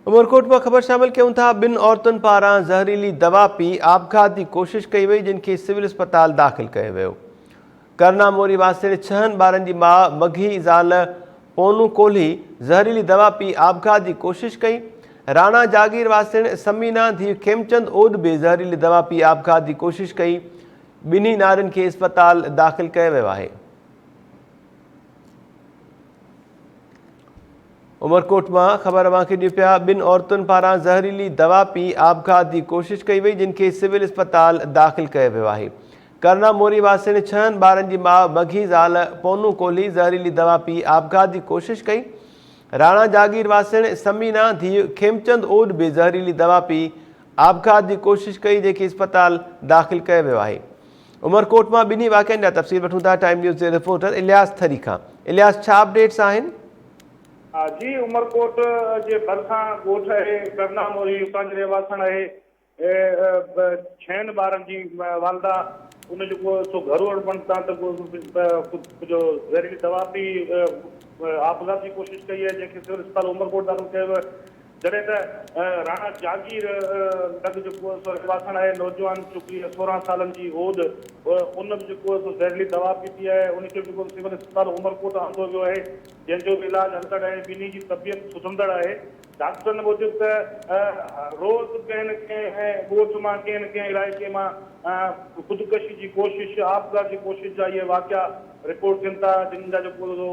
عمرڪوٽ مان خبر شامل ڪيون ٿا ٻن عورتن پاران زهريلي دوا پي آپگهات جي ڪوشش ڪئي وئي جن کي سول اسپتال داخل ڪيو ويو. ڪرنا موري واسڻ ڇهن ٻارن جي ماء مگهي زال پونو ڪولهي زهريلي دوا پي آپگهات جي ڪوشش ڪئي. راڻا جاگير واسڻ ثمينا ڌيء کيمچند اوڏ به زهريلي دوا پي آپگهات جي ڪوشش ڪئي. ٻنهي نارين کي اسپتال داخل ڪيو ويو آهي. عمرڪوٽ مان خبر اوهان کي ڏيون پيا ٻن عورتن پاران زهريلي دوا پي آپگهات جي ڪوشش ڪئي وئي جن کي سول اسپتال داخل ڪيو ويو آهي ڪرنا موري واسين ڇهن ٻارن جي ماء مگهي زال پونو ڪولهي زهريلي دوا پي آپگهات جي ڪوشش ڪئي راڻا جاگير واسڻ ثمينا ڌيء کيمچند اوڏ به زهريلي دوا پي آپگهات جي ڪوشش ڪئي جنهن کي اسپتال داخل ڪيو ويو آهي عمرڪوٽ مان ٻنهي واقعن جا تفصيل وٺون ٿا ٽائيم نيوز جي رپورٽر الياس ٿري کان الياس ڇا اپڊيٽس آهن؟ جي عمرڪوٽ جي ڀرسان ڳوٺ اهي ڪرنا موري اتان جي رهواسڻ اهي ڇهن ٻارن جي والده ان جو ڪو سو گهرو اڻبڻت تان ته ڪجهه زهريلي دوا پي آپگهات جي ڪوشش ڪئي آهي جنهن کي سول اسپتال عمرڪوٽ داخل ڪيو ويو جڏهن ته راڻا جاگير لڳ جيڪو سو رهواسڻ آهي نوجوان ڇوڪري 16 سالن جي هوڏ ان به جيڪو سو زهريلي دوا پيتي آهي ان کي به جيڪو سول اسپتال عمرڪوٽ آندو ويو آهي جنهن جو به علاج هلندڙ آهي ٻنهي جي طبيعت سڌرندڙ آهي ڊاڪٽرن موجب ته روز ڪنهن نه ڪنهن ڳوٺ مان ڪنهن نه ڪنهن علائقي مان خودڪشي جي ڪوشش آپگهات جي ڪوشش جا اهي واقعا رپورٽ ٿين ٿا جن جا جيڪو سو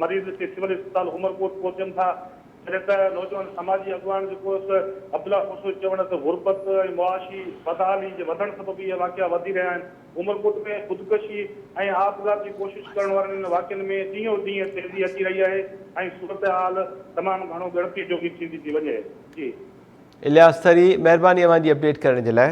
مريض هتي سول اسپتال عمرڪوٽ پهچن ٿا جڏهن ته نوجوان سماجي اڳواڻ جيڪو هيس عبدالله کوسو جو چوڻ ته غربت ۽ معاشي بدحالي جي وڌڻ سبب اهي واقعا وڌي رهيا آهن، عمرڪوٽ ۾ خودڪشي ۽ آپگهات جي ڪوشش ڪرڻ وارن انهن واقعن ۾ ڏينهون ڏينهن تيزي اچي رهي آهي ۽ صورتحال تمام گهڻو ڳڻتي جوڳي ٿيندي ٿي وڃي. جي. الياس ٿري مهرباني اوهان جي اپڊيٽ ڪرڻ جي لاء.